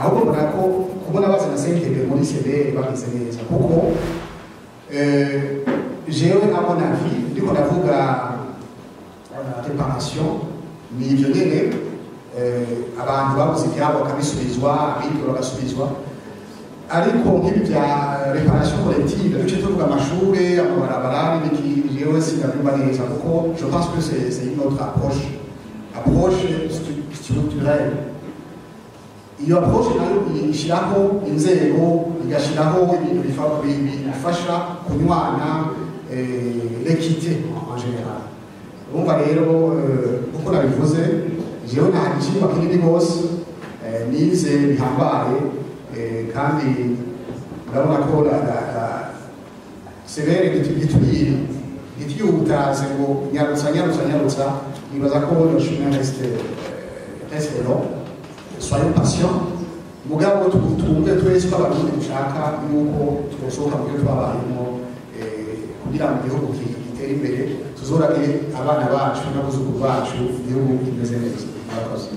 Ahubwo mbona ko kubona bazana CNTB muri CVR bagize neza, kuko jewe, à mon avis, ndiko ndavuga réparation, ni ivyo nyene, abantu babuze ivyabo bakabisubizwa, abibwe bagasubizwa. Ariko nk'ibi bya réparation collective, duce tuvuga amashure, amabarabara n'ibiki, jewe sinabyumva neza, kuko je pense que c'est une autre approche structurelle. Iyo approche nayo ishyiraho inzego, igashyiraho ibintu bifasha kunywana, l'équité en général. Urumva rero, uko nabivuze, jewe nta gicimba kinini rwose, nize bihambaye, kandi urabona ko la CVR ntituyihutaze ngo nyarutsa, nyarutsa, nyarutsa. Nibaza ko le chemin reste long. Soyons patients, mugabo twumve twese ko Abarundi dushaka yuko twosohoka mu byo twabayemo, kugira ngo igihugu gitere imbere, tuzorage abana bacu n'abuzukuru bacu igihugu kimeze neza. Murakoze.